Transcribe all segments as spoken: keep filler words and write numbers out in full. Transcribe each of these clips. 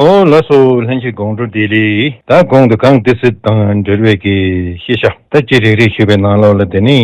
ཨོ་ལགས་སོ། ལྷན་རྒྱས་དགོང་དྲོ་བདེ་ལེགས། ད་གོང་དུ་གངས་ཏི་སེ་དང་འབྲེལ་བའི་གི་ཤེས་བྱ་ད་ཅི་རིགས་རིགས་ཞུས་པའི་ནང་ལོགས་ལ། དེ་ནི་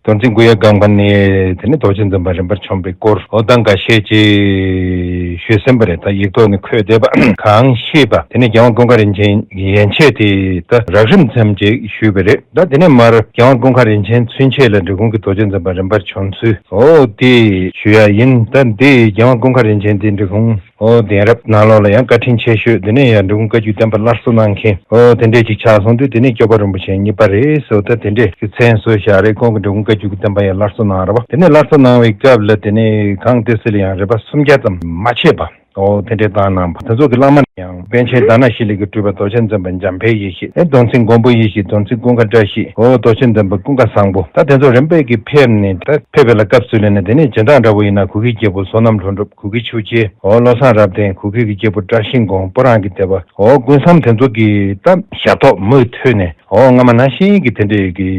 རྡོར་འཛིན་གུ་ཡངས་སྒང་པ་ནས་དེ་ནི་རྡོ་རྗེ་འཛིན་པ་རིམ་པར་བྱོན་པའི་སྐོར་འོ་ད་འགའ་ཤས་ཅིག་ཞུས་ཟིན་པ་རེད། ད་ཡིག་ཐོག་ནས་འཁོད་བསྡད་པ་གང་ཤེས་པ་དེ་ནི་རྒྱལ་དབང་ཀུན་དགའ་རིན་ཆེན་ཡན་ཆད་དེ་ད་རགས་རིམ་ཙམ་ཅིག་ཞུས་པ་རེད། ད་དེ་ནས་མར་རྒྱལ་དབང་ཀུན་དགའ་རིན་ཆེན་ཚུན་ཆད་ལ་འབྲི་གུང་གི་རྡོ་རྗེ་འཛིན་པ་རིམ་པར་བྱོན་ཚུལ་འོ་དེ་ཞུ་ཡ་ཡིན། ད་འདི་རྒྱལ་དབང་ཀུན་དགའ་རིན་ཆེན་དེ་འབྲི་གུང་འོ་གདན་རབས་ནང་ལོགས་ལ་ཡང་བཀའ་དྲིན་ཆེ་ཤོས་དེ་ནས་ཡང་འབྲི་གུང་བཀའ་བརྒྱུད་བསྟན་པ་སླར་གསོ་གནང་མཁན་འོ་དེ་འདྲས་ཅིག་ཆགས་སོང་དུས་དེ་ནས་སྐྱོབ་པ་རིན་པོ་ཆེ་གཉིས་པ་རེད་ཟེར། ད་དེ་འདྲས་ཀྱི་མཚན་གསོལ་བཞག་རེད། ཁོང་གི་འབྲི་གུང་བཀའ་བརྒྱུད་ཀྱི་བསྟན་པ་ཡང་སླར་གསོ་གནང་རེད་བ། དེ་ནས་སླར་གསོ་གནང་བའི་སྐབས་ལ་དེ་ནས་གངས་ཏི་སེ་ལ་ཡང་རིམ་པ་སུམ་བརྒྱ་ཙམ་མ་ཆད་པ། ཨོ་དེ་འདྲའི་བཏང་གནང་བ་དེ་ཚོ་གི་བླ་མ་ཡང་པཎ་ཆེན་དྷ་ན་ཤི་ལ་གིས་སྤྲུལ་པ་རྡོ་རྗེ་འཛིན་པ་འཇམ་དཔལ་ཡེ་ཤེས་ཨེ་རྡོར་འཛིན་མགོན་པོ་ཡེ་ཤེས་རྡོར་འཛིན་ཀུན་དགའ་བཀྲ་ཤིས་ཨོ་རྡོ་རྗེ་འཛིན་པ་ཀུན་དགའ་བཟང་པོ། ད་དེ་ཚོ་རིམ་པས་ཀྱི་ཕེབས་ནས་ད་ཕེབས་པའི་ལ་སྐབས་སུ་ལེན་ནས་དེ་ནས་སྦྱིན་བདག་འདྲ་བོ་ཡིན་ན་གུ་གེའི་རྒྱལ་པོ་བསོད་ནམས་ལྷུན་གྲུབ། གུ་གེའི་ཆོས་རྒྱལ་ཨོ་བློ་བཟང་རབ་བརྟན། གུ་གེ་གི་རྒྱལ་པོ་བཀྲ་ཤིས་མགོན། སྤུ་རངས་ཀྱི་སྡེ་པ་ཨོ་ཀུན་བཟང་དེ་ཚོ་གི་ད་ཞབས་ཏོག་མུ་མཐུད་ནས། ཨོ་སྔ་མ་ནང་བཞིན་གྱི་དེ་འདྲའི་གི་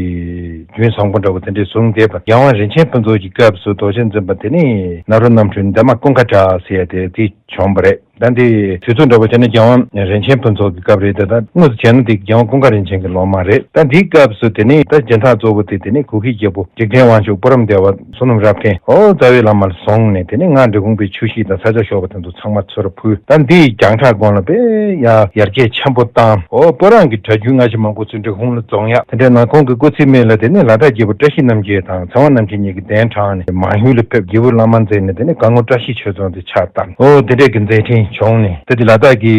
རྒྱུན་བཟང་པོ་འདྲ་བོ་དེ་འདྲའི་བཟུང་བསྡད་པ། རྒྱལ་དབང་རིན་ཆེན་ཕུན་ཚོགས་ཀྱི་སྐབས་སུ་རྡོ་རྗེ་འཛིན་པ་དེ་ནི་ནཱ་རོ་རྣམ་འཕྲུལ་འདན་མ་ཀུན་དགའ་གྲགས་ཟེར་ཡ་དེ་དེ་བྱུང་བ་རེད། ད་འདི་དུས་ཚོད་འདྲ་བོ་བྱས་ན་རྒྱལ་དབང་རིན་ཆེན་ཕུན་ཚོགས་ཀྱི་སྐབས་རེད་དེ། ད་དངོས་སུ་བྱས་ན་དེ་རྒྱལ་དབང་ཀུན་དགའ་རིན་ཆེན་གྱི་སློབ་མ་རེད། ད་འདིའི་སྐབས་སུ་དེ་ནི་ད་སྦྱིན་བདག་གཙོ་བོ་དེ་དེ་ནི་གུ་གེའི་རྒྱལ་པོ་འཇིག་རྟེན་དབང་ཕྱུག་སྤུ་རམ་སྡེ་པ་བསོད་ནམས་རབ་བརྟན་ཨོ་རྩ་བའི་བླ་མ་ལ་བཟུང་ནས་དེ་ནི་སྔར་འབྲི་གུང་པའི་ཆོས་གཞིས་དང་ས་སྐྱ་ཞོགས་པ་དེ་ཚོ་ཚང་མ་ཚུར་ཕུལ། ད་འདི་རྒྱང་གྲགས་སྒང་ལ་དཔེ་ཡ་ཡར་རྒྱས་ཆེན་པོ་བཏང་། ཨོ་སྤུ་རངས་ཀྱི་གྲྭ་རྒྱུན་སྔ་ཕྱི་མང་པོ་ཚུར་འབྲི་གུང་ལ་རྫོང་ཡག་དེ་འདྲའི་ནང་ཁོང་གི་སྐུ་ཚེའི་སྨད་ལ་དེ་ནས་ལ་དྭགས་རྒྱལ་པོ་བཀྲ་ཤིས་རྣམ་རྒྱལ་དང་ཚེ་དབང་རྣམ་རྒྱལ་གཉིས་ཀྱིས་གདན་དྲངས་ནས་མང་ཡུལ་ལ་ཕེབས། རྒྱལ་པོའི་བླ་མ་མཛད་ནས་དེ་ནས་གང་ངོ་བཀྲ་ཤིས་ཆོས་རྫོང་དེ་ཕྱག་བཏབ། ཨོ་དེ་འདྲའི་གི་མཛད་འཕྲིན་བྱུང་ནས་དེ་དེ་ལ་དྭགས་ཀྱི་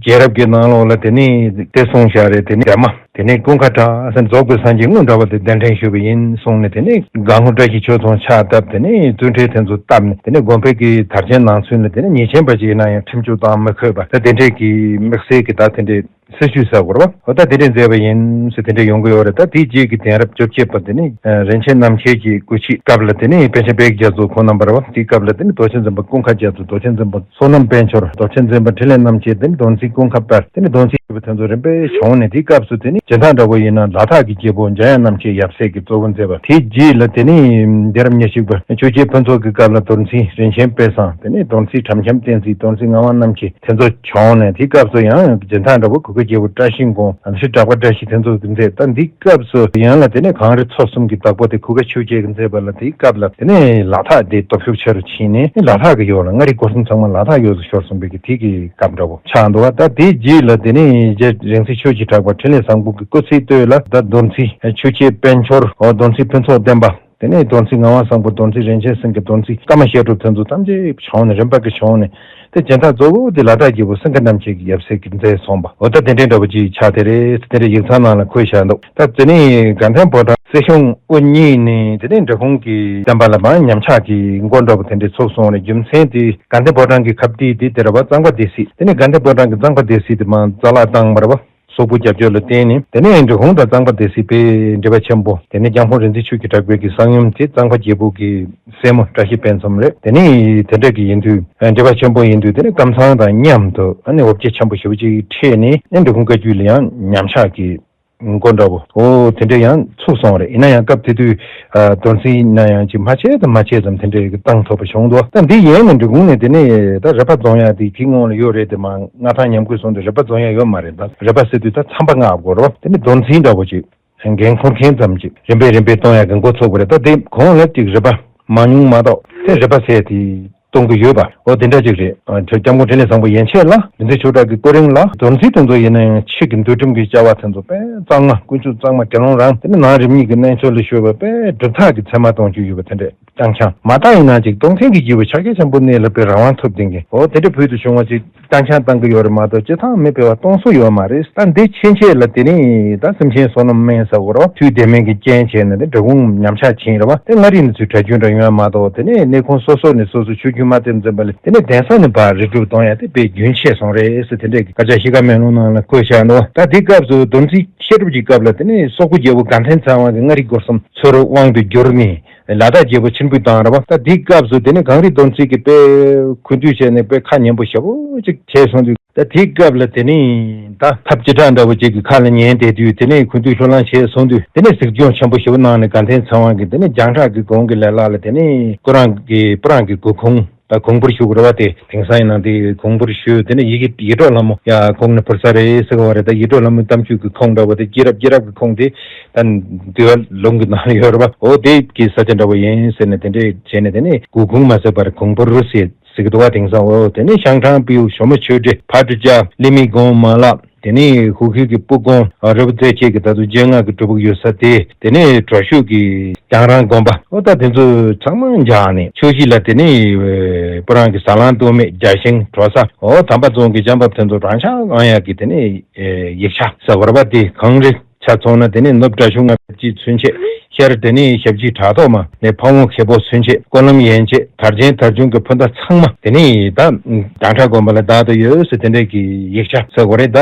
རྒྱལ་རབས་ཀྱི་ནང་ལོགས་ལ་དེ་ནས་དེ་གསུངས་བཞག་རེད། དེ་ནས་འདན་མ། དེ་ནས་ཀུན་དགའ་གྲགས་ཟེར་རྫོགས་པའི་སངས་རྒྱས་དངོས་འདྲ་བ་དེ་གདན་འདྲེན་ཞུས་པ་ཡིན་གསུངས་ནས། དེ་ནས་གང་ངོ་བཀྲ་ཤིས་ཆོས་རྫོང་ཕྱག་བཏབ། དེ་ནས་བཙུན་ཁྲལ་དེ་ཚོ་བཏབ་ནས་དེ་ནས་དགོན་པའི་གི་དར་ཆེན་ནང་ཚུད་ནས་དེ་ནས་ཉེས་ཅན་པ་ཅིག་ཡིན་ན་ཡང་ཁྲིམས་གཅོད་བཏང་མི་དགོས་པ་ད་དེ་འདྲས་ཀྱི་དམིགས་བསལ་གྱི་ད་དེ་འདྲས་སྲིད་བྱུས་ཟེར་དགོས་རེད་བ། འོ་ད་དེ་འདྲས་མཛད་པ་ཡིན་ཟེར་དེ་འདྲས་ཡོང་གི་ཡོད་རེད། ད་དེའི་རྗེས་ཀྱི་གདན་རབས་བཅོ་བརྒྱད་པ་དེ་ནས་རིན་ཆེན་རྣམ་རྒྱལ་གྱི་སྐུ་མཆེད་སྐབས་ལ་དེ་ནས་པཎ་ཆེན་དཔལ་གྱི་རྒྱ་མཚོ་ཁོང་རྣམ་པ་རེད་བ། དེའི་སྐབས་ལ་དེ་ནས་རྡོ་རྗེ་འཛིན་པ་ཀུན་དགའ་རྒྱ་མཚོ། རྡོ་རྗེ་འཛིན་པ་བསོད་ནམས་དཔལ་འབྱོར། རྡོ་རྗེ་འཛིན་པ་འཕྲིན་ལས་རྣམ་རྒྱལ། དེ་ནས་རྡོར་འཛིན་ཀུན་དགའ་དཔལ། དེ་ནས་རྡོར་འཛིན་ཞེས་པ་དེ་ཚོ་རིམ་པས་བྱུང་ནས། དེའི་སྐབས་སུ་དེ་ནས་སྦྱིན་བདག་འདྲ་བོ་ཡིན་ན་ལ་དྭགས་ཀྱི་རྒྱལ་པོ་འཇམ་དབྱངས་རྣམ་རྒྱལ་ཡབ་སྲས་ཀྱིས་གཙོ་བོ་མཛད་པ། དེའི་རྗེས་ལ་དེ་ནས་གདན་རབས་ཉེར་གཅིག་པ་ཆོས་རྒྱལ་ཕུན་ཚོགས་ཀྱི་སྐབས་ལ་རྡོར་འཛིན་རིན་ཆེན་དཔལ་བཟང་། དེ་ནས་རྡོར་འཛིན་གྲམ་ཤམ་བསྟན་འཛིན། རྡོར་འཛིན་ངག་དབང་རྣམ་རྒྱལ། དེ་ཚོ་བྱུང་ནས་དེའི་སྐབས་སུ་ཡང་སྦྱིན་བདག་འདྲ་བོ་གུ་གེ་རྒྱལ་པོ་བཀྲ་ཤིས་མགོན། ཨ་ནི་ཧྲི་གྲགས་པ་བཀྲ་ཤིས་དེ་ཚོ་གིས་མཛད། ད་འདིའི་སྐབས་སུ་ཡང་ལ་དེ་ནས་གངས་རི་མཚོ་གསུམ་གྱི་བདག་པོ་དེ་གུ་གེ་ཆོས་རྒྱལ་གྱིས་མཛད་པ་ལ། དེའི་སྐབས་ལ་དེ་ནས་ལ་དྭགས་དེ་སྟོབས་ཤུགས་ཆེ་རུ་ཕྱིན་ནས་ལ་དྭགས་ཀྱི་ཡུལ་ལ་མངའ་རིས་སྐོར་གསུམ་ཚང་མ་ལ་དྭགས་ཡུལ་དུ་ཤོར་སོང་བའི་གི་དེ་གི་སྐབས་འདྲ་བོ་ཆགས་འདུག་བ། ད་དེའི་རྗེས་ལ་དེ་ནས་རྗེ་རིང་བསྲེལ་ཆོས་ཀྱི་གྲགས་པ་འཕྲིན་ལས་བཟང་པོ་གི་སྐུ་ཚེའི་སྟོད་ལ་ད་རྡོར་འཛིན་ཆོས་རྒྱལ་དཔལ་འབྱོར། འོ་རྡོར་འཛིན་ཕུན་ཚོགས་བསྟན་པ། དེ་ནས་རྡོར་འཛིན་ངག་དབང་བཟང་པོ། རྡོར་འཛིན་རིན་ཆེན་སེང་གེ། རྡོར་འཛིན་ཀརྨ་བཤད་སྒྲུབ་དེ་ཚོ་ཐམས་ཅད་བྱུང་ནས་རིམ་པ་གིས་བྱུང་ནས། དེ་སྦྱིན་བདག་གཙོ་བོ་དེ་ལ་དྭགས་རྒྱལ་པོ་སེང་གེ་རྣམ་རྒྱལ་གྱིས་ཡབ་སྲས་ཀྱིས་མཛད་སོང་བ། འོ་ད་དེ་འདྲའི་འདྲ་བོ་ཅིག་ཆགས་དེ་རེད། དེ་འདྲའི་ཡིག་ཚང་ནང་ལ་འཁོད་བཞག་འདུག་ད་དེ་ནས་དགའ་ལྡན་ཕོ་བྲང་སྲིད་གཞུང་དབུ་བརྙེས་ནས་དེ་ནས་འབྲི་གུང་གི་བསྟན་པ་ལ་མར་ཉམས་ཆག་གི་མགོ་འདྲ་བོ་དེ་འདྲའི་ཚུགས་སོང་རེད། རྒྱུ་མཚན་དེ་དགའ་ལྡན་ཕོ་བྲང་གི་ཁ་གཏད་དེ་དེ་རེད་བ། གཙང་པ་སྡེ་སྲིད། དེ་ནས་དགའ་ལྡན་ཕོ་བྲང་གི་གཙང་པ་སྡེ་སྲིད་དེ་མར་རྩ་བརླག་བཏང་བ་རེད་བ། སོག་པོའི་རྒྱབ་སྐྱོར་ལ་བརྟེན་ནས། དེ་ནས་འབྲི་གུང་དང་གཙང་པ་སྡེ་སྲིད་དཔེ་འབྲེལ་བ་ཆེན་པོ། དེ་ནས་རྒྱལ་ཕོན་རིག་འཛིན་ཆོས་ཀྱི་གྲགས་པའི་གི་གསང་ཡུམ་དེ་གཙང་པ་རྒྱལ་པོ་གི་སྲས་མོ་བཀྲ་ཤིས་དཔལ་འཛོམས་རེད། དེ་ནས་དེ་འདྲ་གི་ཡིན་དུས་འབྲེལ་བ་ཆེན་པོ་ཡིན་དུས། དེ་ནས་ཀམ་ཚང་དང་མཉམ་དུ་ཨ་ནི་འོ་བརྒྱལ་ཆེན་པོ་ཞེ་པོ་ཅིག་འཕྲད་ནས། ཨ་ནི་འབྲི་གུང་བཀའ་བརྒྱུད་ལ་ཡང་ཉམས་ཆག་གི་མགོ་འདྲ་བོ་འོ་དེ་འདྲ་ཡང་ཚུགས་སོང་རེད། ཡིན་ན་ཡང་སྐབས་དེ་དུས་ཨ་རྡོར་འཛིན་ན་ཡང་ཅིག་མ་ཆད་དང་མ་ཆད་ཙམ་དེ་འདྲའི་གི་བཏང་ཐུབ་པ་བྱུང་འདུག་ད་འདི་ཡན་ནས་འབྲི་གུང་ནས་དེ་ནས་ད་རི་པ་རྫོང་ཡག་དེ་དེའི་སྔོན་ལ་ཡོད་རེད་དེ། མར་མངའ་ཐང་ཉམས་རྒུད་སོང་དུས་རི་པ་རྫོང་ཡག་ཡོད་མ་རེད། ད་རི་པ་ཟེར་དུས་ད་ཚངས་པ་མངའ་དགོས་རེད་བ། དེ་ནས་རྡོར་འཛིན་འདྲ་བོ་ཅིག་འགན་འཁུར་མཁན་ཙམ་ཅིག་རིམ་པས་རིམ་པས་གཏོང་ཡག་གི་འགོ་ཚུགས་པ་རེད། ད་དེ་གོང་ལ་ཅིག་རི་པ་མང་ཉུང་མ་གཏོགས་དེ་རི་པ་ཟེར་དེ་གཏོང་གི་ཡོད་པ། འོ་དེ་འདྲ་ཅིག་རེད། ཨ་སྐྱབས་མགོན་འཕྲིན་ལས་བཟང་པོ་ཡན་ཆད་ལ་རིག་འཛིན་ཆོས་གྲགས་ཀྱི་སྐུ་རིང་ལ་རྡོར་འཛིན་དེ་ཚོ་ཡིན་ན་ཡང་ཕྱི་གི་འདུལ་ཁྲིམས་ཀྱི་བྱ་བ་དེ་ཚོ་དཔེ་གཙང་མ། ཀུན་སྤྱོད་གཙང་མ། དགེ་སློང་རང་། དེ་ནས་ནང་རིམ་གཉིས་ཀྱི་རྣལ་འབྱོར་ལ་ཞུགས་པའི་དཔེ་གྲུབ་མཐའ་གི་མཚན་མ་གཏོང་རྒྱུ་ཡོད་པ་དེ་འདྲས་རྐྱང་རྐྱང་མ་བཏང་ཡིན་ན་ཅིག་གཏོང་མཁན་གྱི་དགེ་བའི་ཕྱག་རྒྱ་ཆེན་པོ་གནས་ལ་དཔེ་རང་དབང་ཐོབ་ལྡན་གྱི་འོ་དེ་འདྲ་བོད་དུ་བྱུང་བ་ཅིག་རྐྱང་རྐྱང་བཏང་གི་ཡོད་རེད་མ་གཏོགས་སྤྱི་བཏང་མི་སྤེལ་བ་གཏོང་སྲོལ་ཡོད་མ་རེད། ད་འདི་ཕྱིན་ཆད་ལ་དེ་ནས་ད་སེམས་ཅན་བསོད་ནམས་དམན་ཟེར་དགོས་རེད་བ། དུས་དེ་མིན་གྱི་རྐྱེན་བྱས་ནས་དེ་འབྲི་གུང་ཉམས་ཆག་ཕྱིན་རེད་བ། དེ་མངའ་རིས་ནས་ཚུར་གྲྭ་རྒྱུན་འདྲ་ཡོང་ཡ་མ་གཏོགས། དེ་ནས་གནས་ཁུངས་སོ་སོ་ནས་སོ་སོ་ཆོས་རྒྱུན་མ་བསྟེན་ཙམ་པ་ལས་དེ་ནས་གདན་ས་ནས་ཕར་རིགས་སྒྲུབ་གཏོང་ཡ་དེ་དཔེ་རྒྱུན་ཆད་སོང་རེད་ཟེར་དེ་འདྲས་ཀྱི་བཀའ་རྒྱ་ཤིས་ཀ་མེ་ལོང་ནང་ལ་བཀོད་བཞག་འདུག་ད་དེའི་སྐབས་སུ་རྡོར་འཛིན་བཤད་སྒྲུབ་ཀྱི་སྐབས་ལ་དེ་ནས་སོག་པོ་རྒྱལ་པོ་དགའ་ལྡན་ཚེ་དབང་གིས་མངའ་རིས་སྒོར་གསུམ་མཚོ་རུ་དབང་དུ་བསྒྱུར་ནས་ལ་དྭགས་རྒྱལ་པོ་ཕྱིར་འབུད་བཏང་རེད་བ། ད་དེའི་སྐབས་སུ་དེ་ནས་གངས་རི་རྡོར་འཛིན་གྱིས་དཔེ་གུས་འདུད་བྱས་ནས་དཔེ་ཁ་ཉན་པོ་ཞེ་པོ་ཅིག་བྱས་སོང་དུས། ད་དེའི་སྐབས་ལ་དེ་ནས་ད་ཐབས་ཅི་དྲག་འདྲ་བོ་ཅིག་གི་ཁ་ལ་ཉན་བསྡད་དུས། དེ་ནས་གུས་འདུད་ལྷུར་བླངས་བྱས་སོང་དུས། དེ་ནས་གཟིགས་སྐྱོང་ཆེན་པོ་ཞེ་པོ་གནང་ནས་དགའ་ལྡན་ཚེ་དབང་གིས་དེ་ནས་རྒྱང་གྲགས་ཀྱི་གོང་གི་ལས་ལ་ལ་དེ་ནས་སྐུ་རང་གི་སྤུ་རང་གི་མགུལ་ཁུང་ ད་གོང་བུར་ཞུ་དགོས་རེད་བ། དེ་དེང་སང་ཡིན་ན་དེ་གོང་བུར་ཞུ། དེ་ནས་ཡི་གེ་ཡིད་འཕྲོག་ལྷ་མོ་ཡ་ཁོང་ནས་བུར་ས་རེད་ཟེར་གི་བ་རེད། ད་ཡིད་འཕྲོག་ལྷ་མོའི་གཏམ་རྒྱུད་ཀྱི་ཁོང་འདྲ་བོ་དེ། སྐྱེས་རབས་སྐྱེས་རབས་ཀྱི་ཁོང་དེ་ད་འདུལ་བ་ལུང་གི་ནང་ལ་ཡོད་རེད་བ། འོ་དེ་གི་ས་ཆ་འདྲ་བོ་ཡིན་ཟེར་ནས་དེ་འདྲས་བྱས་ནས། དེ་ནས་མགོ་ཁུངས་མ་ཟད་པར་གོང་བུར་ཟེར་ཟེར་གི་འདུག་བ། དེང་སང་འོ་དེ་ནས་ཤང་ཀྲང་པིའུ། ཞོ་མོ་ཆོས་སྒྲོན། ཕ་ཏྲུ་ཅ། ལི་མི་གོང་མ་ལགས། དེ་ནས་ཧུ་ཁུལ་གྱི་སྤུ་གོང་རི་བོ་རྩེ་བཅས་ཀྱི་ད་དུང་རྗེ་ལྔ་གི་སྒྲུབ་ཕུག་ཡོད་ས་དེ། དེ་ནས་གྲོ་ཤུག་གི་རྒྱང་རིང་དགོན་པ། འོ་ད་དེ་ཚོ་ཚང་མ་འཇགས་ནས་ཆུ་བཞི་ལ། དེ་ནས་སྤུ་རང་གི་ཟ་ལང་སྟོད་སྨད། རྒྱ་ཤིང་གྲོ་ས། འོ་དམ་པ་རྫོང་གི་བྱམས་པ་དེ་ཚོ་རང་ཤག་ཨང་ཡག་གི་དེ་ནས་ཡིག་ཆ་ཟེར་བ་རེད་བ། དེ་གངས་རི་ཆ་ཚང་ན། དེ་ནས་ནུབ་འདྲ་ཤུག་ལྔ་བཅུ་ཚུན་ཆད། ཤར་དེ་ནས་ཞབས་ཕྱི་བྲག་ཐོག་མ་ནས་ཕ་བོང་ཁེ་པོ་ཚུན་ཆད། ཀོ་ལམ་ཡན་ཆད། དར་ཆེན་དར་ཆུང་གི་སྤུན་ཟླ་ཚང་མ་དེ་ནས་ད་ལྡང་ཁྲ་དགོན་པ་ལ་བདག་ཏུ་ཡོད་ཟེར། དེ་འདྲས་ཀྱི་ཡིག་ཆ་ཟེར་དགོས་རེད། ད་